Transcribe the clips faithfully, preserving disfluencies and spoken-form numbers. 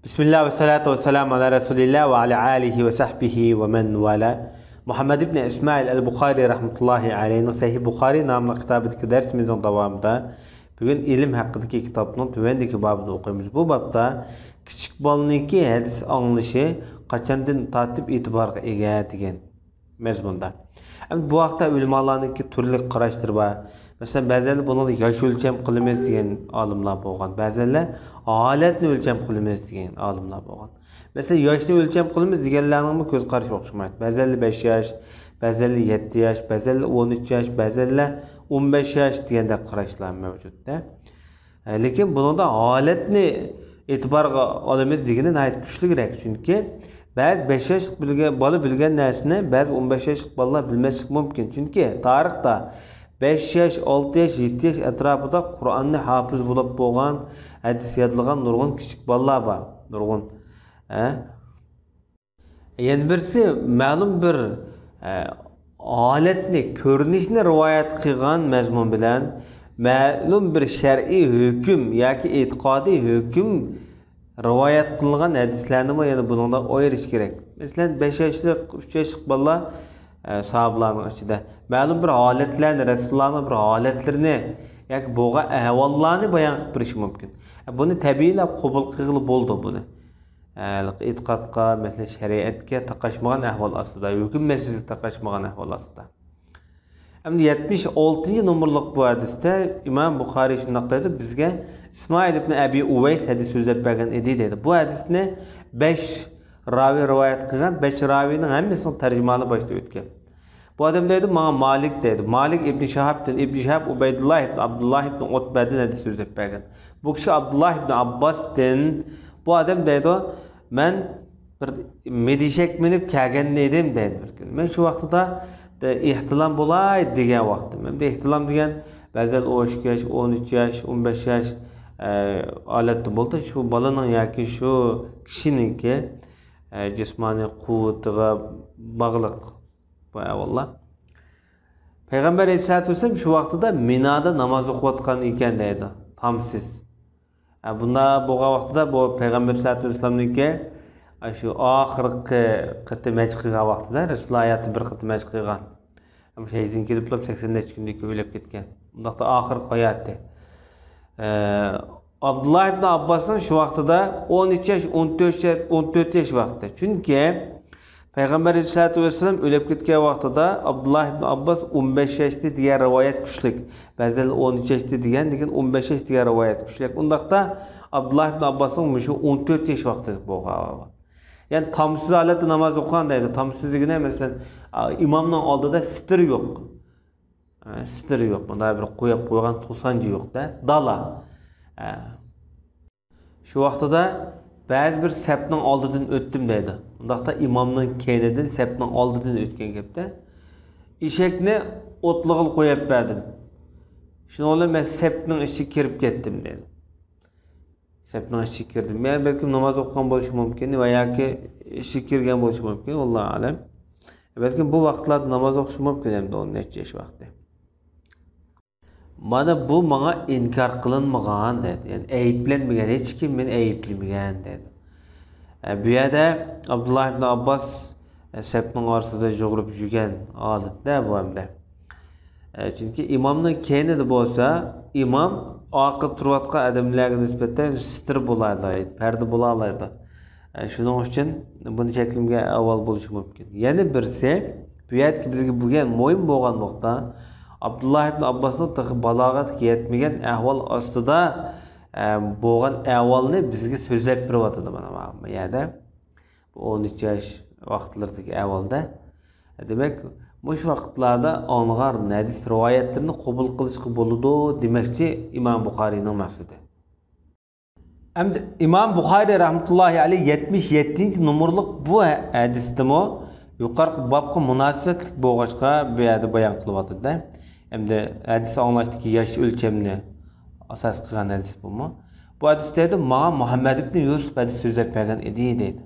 بىسمىللا ۋەسسالاتۇ ۋەسسالامۇ ئالا رەسۇلىللا ۋە ئالا ئالىھى ۋە سەھبىھى ۋە مەن ۋالا. مۇھەممەد ئىبنى ئىسمائىل ئەل بۇخارى رەھمەتۇللاھى ئەلەيھىنىڭ سەھىھ بۇخارى ناملىق كىتابىدىكى دەرسىمىزنىڭ داۋامىدا بۈگۈن ئىلىم ھەققىدىكى كىتابنىڭ تۆۋەندىكى بابىنى ئوقۇيمىز. بۇ بابتا كىچىك بالىنىڭكى ھەدىس ئاڭلىشى قاچاندىن تارتىپ ئېتىبارغا ئىگە دېگەن مەزمۇندا. ئەمدى بۇ ھەقتە ئۆلىمالارنىڭكى تۈرلۈك قاراشلىرى بار. مەسىلەن، بەزەنلەر بۇنىڭدا ياش ئۆلچەم قىلىمىز دېگەن ئالىملار بولغان. بەزەنلەر ھالەتنى ئۆلچەم قىلىمىز دېگەن ئالىملار بولغان. مەسىلەن، ياشنى ئۆلچەم قىلىمىز دېگەنلەرنىڭمۇ كۆز قارىشى ئوخشىمايدۇ. بەزەنلەر بەش ياش، بەزەنلەر يەتتە ياش، بەزەنلەر ئون ئۈچ ياش، بەزەنلەر ئون بەش ياش دېگەندەك قاراشلار مەۋجۇتتا. ھە، لېكىن بۇنىڭدا ھالەتنى ئېتىبارغا ئالىمىز دېگىنى ناھايىتى كۈچلۈكرەك. چۈنكى بەزى بەش ياشلىق بىلگەن، بالا بىلگەن نەرسىنى بەزى ئون بەش ياشلىق بالىلار بىلمەسلىكى مۇمكىن. چۈنكى تارىختا بەش ياش، ئالتە ياش، يەتتە ياش ئەتراپىدا قۇرئاننى ھاپىز بولۇپ بولغان، ھەدىس يادلىغان نۇرغۇن كىچىك بالىلار بار. نۇرغۇن. ھە؟ يەنە بىرسى مەلۇم بىر، ئە، ھالەتنى، كۆرۈنۈشنى رىۋايەت قىلغان مەزمۇن بىلەن مەلۇم بىر شەرئىي ھۆكۈم ياكى ئېتىقادىي ھۆكۈم رىۋايەت قىلىنغان ھەدىسلەرنىمۇ يەنە بۇنىڭدا ئايرىش كېرەك. مەسىلەن، بەش ياشلىق، ئۈچ ياشلىق بالىلار، ئە، ساھابىلارنىڭ ئىچىدە مەلۇم بىر ھالەتلەرنى، رەسۇلۇللانىڭ بىر ھالەتلىرىنى ياكى بولغان ئەھۋاللارنى بايان قىلىپ بېرىشى مۇمكىن. ئە، بۇنى تەبىئىيلا قوبۇل قىلغىلى بولىدۇ بۇنى. ھېلىقى ئېتىقادقا، مەسىلەن، شەرىئەتكە تاقاشمىغان ئەھۋال ئاستىدا، ھۆكۈم مەسىلىسىگە تاقاشمىغان ئەھۋال ئاستىدا. ئەمدى يەتمىش ئالتىنچى نومۇرلۇق بۇ ھەدىستە ئىمام بۇخارىي شۇنداق دەيدۇ، بىزگە ئىسمائىل ئىبن ئەبى ئۇۋەيس ھەدىس سۆزلەپ بەرگەن ئىدى دەيدۇ. بۇ ھەدىسنى بەش راۋى رىۋايەت قىلغان، بەش راۋىنىڭ ھەممىسىنىڭ تەرجىمىھالى باشتا ئۆتكەن. بۇ ئادەم دەيدۇ، ماڭا مالىك دەيدۇ. مالىك ئىبن شاھابتىن، ئىبن شاھاب ئۇبەيدۇللا ئىبن ئابدۇللا ئىبن ئۇتبەدىن ھەدىس سۆزلەپ بەرگەن. بۇ كىشى ئابدۇللا ئىبن ئابباستىن، بۇ ئادەم دەيدۇ، مەن بىر مىدىشەك مىنىپ كەلگەن ئىدىم دەيدۇ بىر كۈنى. مەن شۇ ۋاقتىدا، دە-، ئېھتىلام بولاي دېگەن ۋاقتىم. ئەمدى ئېھتىلام دېگەن بەزىلەر ئون ئىككى ياش، ئون ئۈچ ياش، ئون بەش ياش، ئە، ھالەتتە بولىدۇ. شۇ بالىنىڭ ياكى شۇ كىشىنىڭكى، ئە، جىسمانىي قۇۋۋىتىغا باغلىق بۇ ئەھۋاللار. پەيغەمبەر ئەلەيھىسسالاتۇ ۋەسسالام شۇ ۋاقتىدا مىنادا ناماز ئوقۇۋاتقان ئىكەن دەيدۇ، تامسىز. ھە، بۇنداق بولغان ۋاقتىدا بۇ پەيغەمبەر ئەلەيھىسسالاتۇ ۋەسسالامنىڭكى، ئە، شۇ ئاخىرقى قېتىم ھەج قىلغان ۋاقتىدا، رەسۇلۇللا ھاياتىدا بىر قېتىم ھەج قىلغان. ئەمما ھەجدىن كېلىپلا سەكسەن نەچچە كۈندىن كېيىن ئۆلۈپ كەتكەن. ئۇنداقتا ئاخىرقى ھاياتى. ئە، ئابدۇللا ئىبن ئابباسنىڭ شۇ ۋاقتىدا ئون ئۈچ ياش، ئون تۆت ياش، ئون تۆت ياش ۋاقتى. چۈنكى پەيغەمبەر ئەلەيھىسسالاتۇ ۋەسسالام ئۆلۈپ كەتكەن ۋاقتىدا ئابدۇللا ئىبن ئابباس ئون بەش ياشتى دېگەن رىۋايەت كۈچلۈك. بەزىلەر ئون ئۈچ ياشتى دېگەن، لېكىن ئون بەش ياش دېگەن رىۋايەت كۈچلۈك. ئۇنداقتا ئابدۇللا ئىبن ئابباسنىڭ مۇشۇ ئون تۆت ياش ۋاقتىدا بولغان. يەنى تامسىز ھالەتتە ناماز ئوقۇغان دەيدۇ. تامسىز دېگىنى، مەسىلەن، ئىمامنىڭ ئالدىدا ستىر يوق. ئە، ستىر يوق. مۇنداق بىر قويۇپ قويغان توسانچى يوق-دە، دالا. ئە. شۇ ۋاقتىدا بەزى بىر سەپنىڭ ئالدىدىن ئۆتتۈم دەيدۇ. ئۇنداقتا ئىمامنىڭ كەينىدىن، سەپنىڭ ئالدىدىن ئۆتكەن گەپتە. ئېشەكنى ئوتلىغىلى قويۇپ بەردىم. شۇنىڭ بىلەن مەن سەپنىڭ ئىچىگە كىرىپ كەتتىم دەيدۇ. سەپنىڭ ئىچىگە كىردىم. مەن بەلكىم ناماز ئوقۇغان بولۇشۇم مۇمكىن ۋە ياكى ئىچىگە كىرگەن بولۇشۇم مۇمكىن، ۋاللاھۇ ئەلەم. بەلكىم بۇ ۋاقىتلاردا ناماز ئوقۇشۇم مۇمكىن ئەمدى ئون نەچچە ياش ۋاقتى. مانا بۇ ماڭا ئىنكار قىلىنمىغان دەيدۇ. يەنى ئەيىبلەنمىگەن، ھېچكىم مېنى ئەيىبلىمىگەن دەيدۇ. ئە، بۇ يەردە ئابدۇللا ئىبن ئابباس، ئە، سەپنىڭ ئارىسىدا يۇغۇرۇپ يۈرگەن ھالەتتە بۇ ئەمدى. ئە، چۈنكى ئىمامنىڭ كەينىدە بولسا، ئىمام ئارقىدا تۇرۇۋاتقان ئادەملەرگە نىسبەتەن ستىر بولالايدۇ، پەردە بولالايدۇ. ئە، شۇنىڭ ئۈچۈن بۇنى چەكلىمىگە ئەھۋال بولۇشى مۇمكىن. يەنە بىرسى، بۇ يەردىكى بىزگە بۈگۈن مۇھىم بولغان نۇقتا، ئابدۇللا ئىبن ئابباسنىڭ تېخى بالاغەتكە يەتمىگەن ئەھۋال ئاستىدا، ئە، بولغان ئەھۋالنى بىزگە سۆزلەپ بېرىۋاتىدۇ مانا بۇ يەردە. بۇ ئون ئۈچ ياش ۋاقىتلىرىدىكى ئەھۋالدا. دېمەك، مۇشۇ ۋاقىتلاردا ئاڭلىغان ھەدىس رىۋايەتلىرىنى قوبۇل قىلىشقا بولىدۇ دېمەكچى ئىمام بۇخارىينىڭ مەقسىتى. ئەمدى ئىمام بۇخارىي رەھمەتۇللاھى ئەلەيھ يەتمىش يەتتىنچى نومۇرلۇق بۇ ھەدىستىمۇ يۇقىرىقى بابقا مۇناسىۋەتلىك بولغاچقا، بۇ يەردە بايان قىلىۋاتىدۇ. ئەمدى ھەدىس ئاڭلاشتىكى ياش ئۆلچەمنى ئاساس قىلغان ھەدىس بۇمۇ. بۇ ھەدىس دەيدۇ، ماڭا مۇھەممەد ئىبنى يۈسۈپ ھەدىس سۆزلەپ بەرگەن ئىدى دەيدۇ.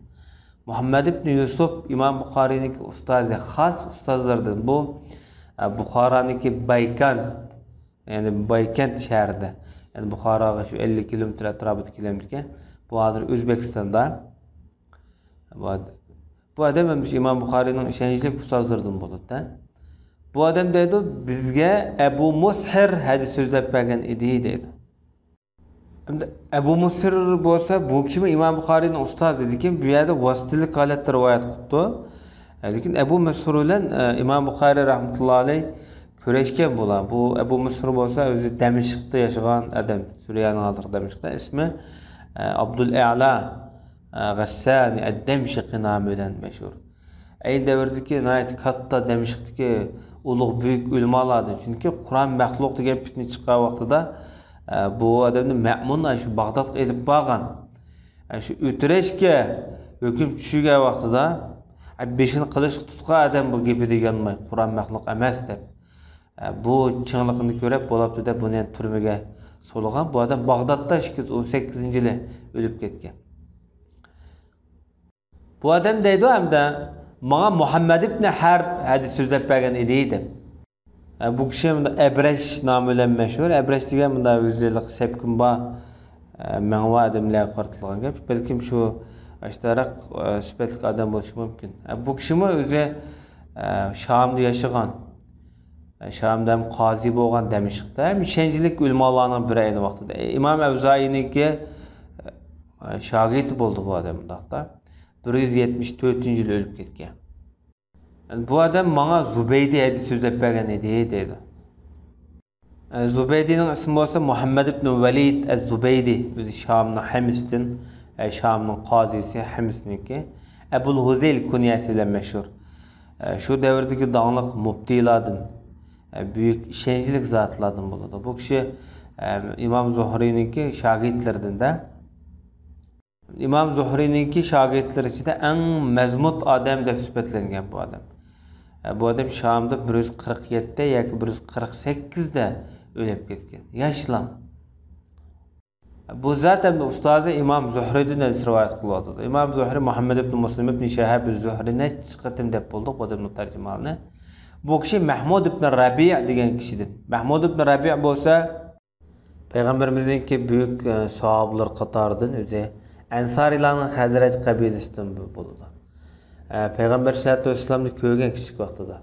مۇھەممەد ئىبنى يۈسۈپ ئىمام بۇخارىينىڭكى ئۇستازى، خاس ئۇستازلىرىدىن. بۇ، ئە، بۇخارانىڭكى بايكانت، يەنى بايكەنت شەھىرىدە، يەنى بۇخاراغا شۇ ئەللىك كىلومېتىر ئەتراپىدا كېلەمدىكەن. بۇ ھازىر ئۆزبېكىستاندا. بۇ ئاد-، بۇ ئادەم ھەم ئىمام بۇخارىينىڭ ئىشەنچلىك ئۇستازلىرىدىن بولىدۇ. بۇ ئادەم دەيدۇ، بىزگە ئەبۇ مۇسھىر ھەدىس سۆزلەپ بەرگەن ئىدى دەيدۇ. ئەمدى ئەبۇ مۇسھىر بولسا، بۇ كىشىمۇ ئىمام بۇخارىينىڭ ئۇستازى، لېكىن بۇ يەردە ۋاسىتىلىك ھالەتتە رىۋايەت قىپتۇ. لېكىن ئەبۇ مۇسھىر بىلەن، ئە، ئىمام بۇخارىي رەھمەتۇللا ئەلەيھ كۆرۈشكەن بۇلار. بۇ ئەبۇ مۇسھىر بولسا ئۆزى دەمىشقتا ياشىغان ئادەم، سۈرىيەنىڭ ھازىرقى دەمىشقتا، ئىسمى، ئە، ئابدۇل ئەلا، ئە، غەسسانى ئەد-دەمشىقى نامى بىلەن مەشھۇر. ئەينى دەۋردىكى ناھايىتى كاتتا دەمىشقتىكى ئۇلۇغ بۈيۈك ئۆلىمالاردىن، چۈنكى قۇرئان مەخلۇق دېگەن پىتنە چىققان ۋاقتىدا، ئە، بۇ ئادەمنى مەمۇن ئاشۇ باغدادقا ئېلىپ بارغان. ئە، شۇ ئۆتۈرەشكە ھۆكۈم چۈشۈرگەن ۋاقتىدا، ئە، بېشىنى قىلىچقا تۇتقان ئادەم بۇ گېپىدە يانماي، قۇرئان مەخلۇق ئەمەس دەپ. ئە، بۇ چىڭلىقىنى كۆرۈپ، بولاپتۇ دەپ بۇنى يەنە تۈرمىگە سولىغان. بۇ ئادەم باغدادتا ئىككى يۈز ئون سەككىزىنچى يىلى ئۆلۈپ كەتكەن. بۇ ئادەم دەيدۇ ھەمدە، ماڭا مۇھەممەد ئىبنى ھەرب ھەدىس سۆزلەپ بەرگەن ئىدى دەپ. ئە، بۇ كىشى مۇنداق ئەبرەش نامى بىلەن مەشھۇر. ئەبرەش دېگەن مۇنداق ئۆزى سەپكۈن بار، ئە، مېڭىۋا ئادەملەرگە قارىتىلغان گەپ. بەلكىم شۇ ئاشتاراق، ئە، سۈپەتلىك ئادەم بولۇشى مۇمكىن. ئە، بۇ كىشىمۇ ئۆزى، ئە، شامدا ياشىغان. ئە، شامدا ھەم قازى بولغان دەمىشقتا. ھەم ئىشەنچلىك ئۆلىمالارنىڭ بىرى ئەينى ۋاقتىدا. ئە، ئىمام ئەۋزائىينىڭكى، ئە، شاگىرتى بولدى بۇ ئادەم مۇنداقتا. بىر يۈز يەتمىش تۆتىنچى يىلى ئۆلۈپ كەتكەن. بۇ ئادەم ماڭا زۇبەيدى ھەدىس سۆزلەپ بەرگەن ئىدى، دەيدۇ. ئە، زۇبەيدىنىڭ ئىسمى بولسا مۇھەممەد ئىبن ۋەلىد ئەز-زۇبەيدى، ئۆزى شامنىڭ ھەمسىدىن، ئە، شامنىڭ قازىسى ھەمسىنىڭكى. ئەبۇل ھۇزەيل كۇنيەسى بىلەن مەشھۇر. ئە، شۇ دەۋردىكى داڭلىق مۇپتىلاردىن، ئە، بۈيۈك ئىشەنچلىك زاتلاردىن بولىدۇ. بۇ كىشى، ئە، ئىمام زۇھرىنىڭكى شاگىرتلىرىدىن-دە. ئىمام زۇھرىنىڭكى شاگىرتلىرى ئىچىدە ئەڭ مەزمۇت ئادەم دەپ سۈپەتلەنگەن بۇ ئادەم. ئە، بۇ ئادەم شامدا بىر يۈز قىرىق يەتتە ياكى بىر يۈز قىرىق سەككىزدە ئۆلۈپ كەتكەن. ياشلا. بۇ زات ھەمدە ئۇستازى ئىمام زۇھرىدىن ھەدىس رىۋايەت قىلىۋاتىدۇ. ئىمام زۇھرى مۇھەممەد ئىبن مۇسلىم ئىبن شىھاب زۇھرى نەچچە قېتىم دەپ بولدۇق بۇ ئادەمنىڭ تەرجىمىھالىنى. بۇ كىشى مەھمۇد ئىبن رەبىئە دېگەن كىشىدىن. مەھمۇد ئىبن رەبىئە بولسا پەيغەمبىرىمىزنىڭكى بۈيۈك، ئە، ساھابىلىرى قاتارىدىن ئۆزى ئەنسارىيلارنىڭ خەزرەج قەبىلىسىدىن بولىدۇ. ئە، پەيغەمبەر سەللەللاھۇ ئەلەيھى ۋەسەللەمنى كۆرگەن كىچىك ۋاقتىدا.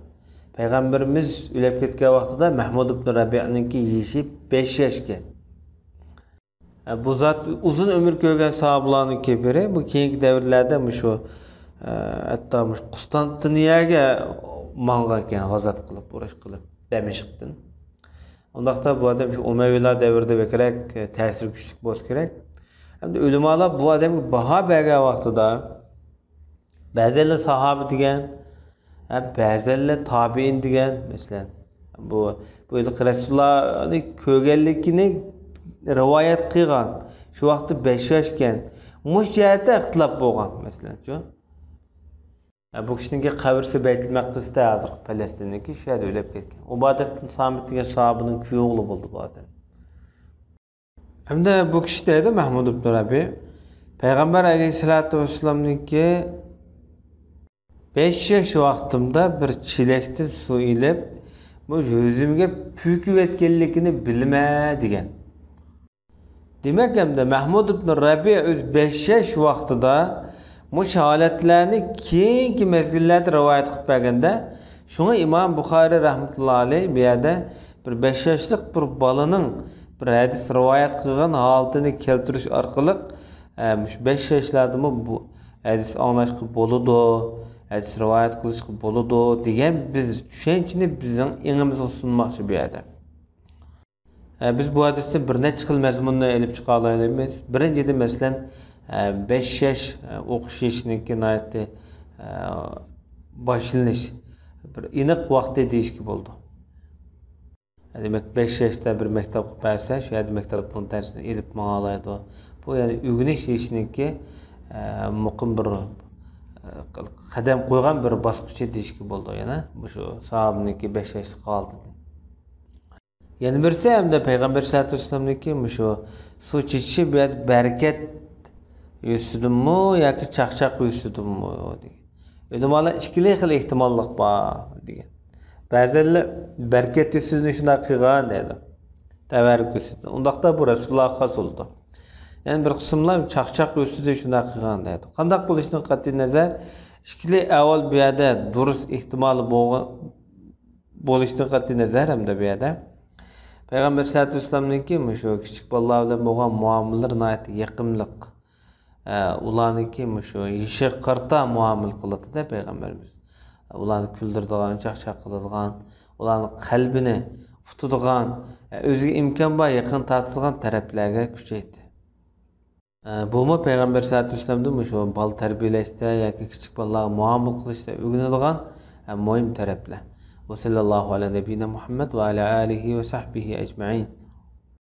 پەيغەمبىرىمىز ئۆلۈپ كەتكەن ۋاقتىدا مەھمۇد ئىبن رەبىئنىڭكى يېشى بەش ياشكەن. ئە، بۇ زات ئۇزۇن ئۆمۈر كۆرگەن ساھابىلارنىڭكى بىرى. بۇ كېيىنكى دەۋرلەردە مۇشۇ، ئە، ھەتتا مۇشۇ قۇستانتىنىيەگە ماڭغانكەن، غازات قىلىپ، ئۇرۇش قىلىپ، دەمىشقتىن. ئۇنداقتا بۇ ئادەم شۇ ئۇمەۋىيلار دەۋرىدە بەكرەك، ئە، تەسىرى كۈچلۈك بولسا كېرەك. ئەمدى ئۆلىمالار بۇ ئادەمگە باھا بەرگەن ۋاقتىدا، بەزەنلەر ساھابە دېگەن، ھە، بەزەنلەر تابىئىن دېگەن، مەسىلەن. بۇ، بۇ ھېلىقى رەسۇلۇللانى كۆرگەنلىكىنى رىۋايەت قىلغان. شۇ ۋاقىتتا بەش ياشكەن. مۇشۇ جەھەتتە ئىختىلاپ بولغان، مەسىلەن، شۇ. ھە، بۇ كىشىنىڭكى قەبرىسى بەيتۇل مەقدىستە، ھازىرقى پەلەستىندىكى، شۇ يەردە ئۆلۈپ كەتكەن. ئۇبادەت ئىبن سامىت دېگەن ساھابىنىڭ كۈيئوغلى بولدى بۇ ئادەم. ھەمدە بۇ كىشى دەيدۇ، مەھمۇد ئىبن رەبىئ، پەيغەمبەر ئەلەيھىسسالاتۇ ۋەسسالامنىڭكى بەش ياش ۋاقتىمدا بىر چېلەكتىن سۇ ئېلىپ، بۇ يۈزۈمگە پۈركۈۋەتكەنلىكىنى بىلىمەن دېگەن. دېمەك، ھەمدە مەھمۇد ئىبن رەبىئ ئۆز بەش ياش ۋاقتىدا مۇشۇ ھالەتلەرنى كېيىنكى مەزگىللەردە رىۋايەت قىلىپ بەرگەندە، شۇڭا ئىمام بۇخارىي رەھمەتۇللا ئەلەيھ بۇ يەردە بىر بەش ياشلىق بىر بالىنىڭ بىر ھەدىس رىۋايەت قىلغان ھالىتىنى كەلتۈرۈش ئارقىلىق، ئە، مۇشۇ بەش ياشلاردىمۇ بۇ ھەدىس ئاڭلاشقا بولىدۇ، ھەدىس رىۋايەت قىلىشقا بولىدۇ دېگەن بىز چۈشەنچىنى بىزنىڭ ئېڭىمىزغا سۇنماقچى بۇ يەردە. ئە، بىز بۇ ھەدىستىن بىر نەچچە خىل مەزمۇننى ئېلىپ چىقالايمىز. بىرىنچىدىن، مەسىلەن، ئە، بەش ياش، ئە، ئوقۇش يېشىنىڭكى ناھايىتى، ئە، باشلىنىش، بىر ئېنىق ۋاقتى دېيىشكە بولىدۇ. دېمەك، بەش ياشتا بىر مەكتەپكە بەرسە، شۇ يەردە مەكتەپنىڭ دەرسىنى ئېلىپ ماڭالايدۇ. بۇ، يەنى ئۆگىنىش يېشىنىڭكى، ئە، مۇقىم بىر، ئە، قەدەم قويغان بىر باسقۇچى دېيىشكە بولىدۇ يەنە مۇشۇ ساھابىنىڭكى بەش ياشلىق ھالىتىدىن. يەنە بىرسى ھەمدە پەيغەمبەر سەللەللاھۇ ئەلەيھى ۋەسەللەمنىڭكى مۇشۇ سۇ چېچىشى بۇ يەردە بەرىكەت يۈزىسىدىنمۇ ياكى چاقچاق يۈزىسىدىنمۇ دېگەن. ئۆلىمالار ئىككىلا خىل ئېھتىماللىق بار دېگەن. بەزەنلەر بەرىكەت يۈزىسىدىن شۇنداق قىلغان دەيدۇ. تەۋەررۇك يۈزىسىدىن. ئۇنداقتا بۇ رەسۇلۇللاھقا خاس بولىدۇ. يەنە بىر قىسىملار چاقچاق ئۈستىدە شۇنداق قىلغان دەيدۇ. قانداق بولۇشىدىن قەتئىي نەزەر، ئىككىلى ئەھۋال بۇ يەردە دۇرۇس ئېھتىمالى بولغان، بولۇشىدىن قەتئىي نەزەر ھەمدە بۇ يەردە پەيغەمبەر سەللەللاھۇ ئەلەيھى ۋەسەللەمنىڭكى مۇشۇ كىچىك بالىلار بىلەن بولغان مۇئامىلىلىرى ناھايىتى يېقىملىق. ئە، ئۇلارنىڭكى مۇشۇ يېشىغا قارىتا مۇئامىلە قىلاتتى-دە پەيغەمبىرىمىز. ئۇلارنى كۈلدۈرىدىغان، چاقچاق قىلىدىغان، ئۇلارنىڭ قەلبىنى ئۇتىدىغان، ئە، ئۆزىگە ئىمكان بار يېقىن تارتىدىغان تەرەپلەرگە كۈچەيتتى. ئە، بۇمۇ پەيغەمبەر سەللەللاھۇ ئەلەيھى ۋەسەللەمدىن مۇشۇ بالا تەربىيەلەشتە ياكى كىچىك بالىلارغا مۇئامىلە قىلىشتا ئۆگىنىدىغان، ئە، مۇھىم تەرەپلەر. ۋە سەللەللاھۇ ئەلا نەبىييىنا مۇھەممەد ۋە ئەلا ئالىھى ۋە سەھبىھى ئەجمەئىن.